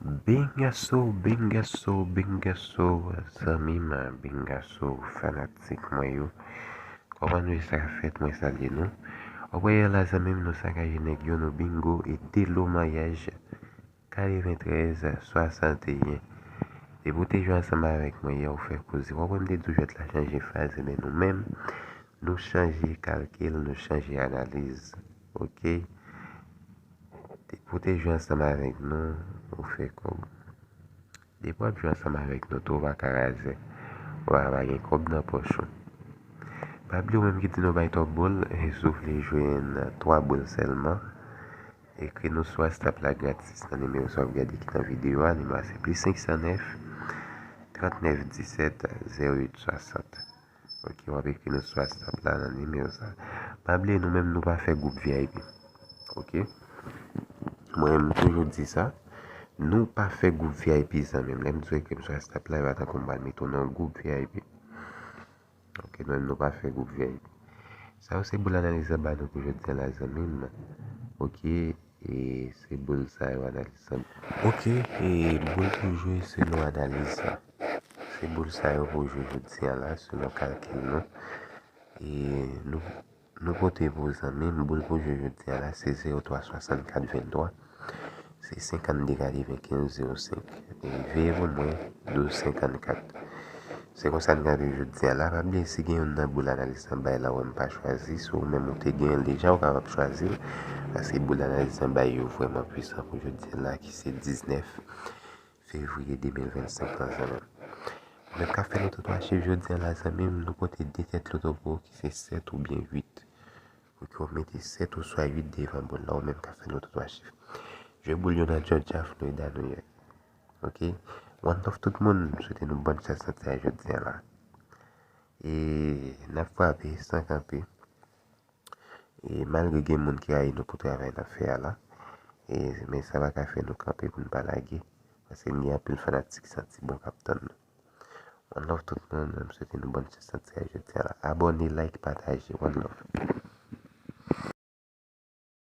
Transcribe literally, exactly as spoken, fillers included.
Bingaso, bingaso, bingaso, zanmi m, bingaso, fanatik mwen yo. Kòman nou ye, sa k ap fèt? Mwen salye nou. Ou wè yè la, zanmi m, nou sakaje nèg yo, nou bingo e delo mayaj katreventrèz swasanteyen. Depi w te jwe ansanm avèk mwen yè, ou fè koze. W ap wè m te di w jwèt la chanje faz, men nou menm, nou chanje kalkil, nou chanje analiz. Oke? Depi w te jwe ansanm avèk nou, ou fè kòb. Depi w ap jwe ansanm avèk nou tou, ou pa ka razè. Ou pa ka pa gen kòb nan pòch ou. Pa bliye, ou menm ki di nou bay twòp boul, e si w vle jwenn twa boul sèlman, ekri nou sou WhatsApp la gratis nan nimewo sa w ap gade ki nan videyo a. Nimewo a se plis senk san nèf, trant nèf disèt, zewo uit swasant. Oke, w ap ekri nou sou WhatsApp la nan nimewo sa. Pa bliye, nou menm nou pa fè gwoup V I P. Oke? Mwen, m toujou di sa. Nou pa fè gwoup V I P, zanmi m. Lè m di w ekri m sou WhatsApp la, e pa tankou m pral mete w nan gwoup V I P. Oke, nou menm nou pa fè gwoup V I P. Sa yo se boul analiz anba nou pou jodi a la, zanmi m. Oke, e se boul sa yo analiz anba. Oke, e boul pou jwe selon analiz la. Se boul sa yo pou jwe jodi a la, selon kalkil nou. E nou, nou pote pou zanmi m, boul pou jwe jodi a la, se zewo twa swasannkat venntwa. Se senkannde katrevenkenz zewo senk. E veye pou mwen, douz senkannkat. Se konsa n ka jwe jodi a la. Pa bliye, si gen youn nan boul analiz anba la, ou wè m pa chwazi, si ou menm ou te gen l deja, ou kapab chwazi l. Paske boul analiz anba yo vrèman pwisan pou jodi a la, ki se diznèf fevriye de mil vennsenk lan, zanmi m. Ou menm k ap fè nou tout twa chif jodi a la, zanmi m, nou pote de tèt loto pou ou ki se sèt oubyen uit. Pou ke w mete sèt oswa uit devan boul la, ou menm k ap fè nou tout twa chif. Jwe boul yo nan Georgia, Florida, New York. Oke? One love tout moun, m swete nou bòn chans nan tiraj jodi a la. E n ap frape san kanpe. E malgre gen moun ki rayi nou pou travay n ap fè a la, e, men sa pa ka fè nou kanpe pou n pa lage, paske n gen anpil fanatik santi bon k ap tann nou. One love tout moun, m swete nou bòn chans nan tiraj jodi a la. Abòne, like, pataje. One love.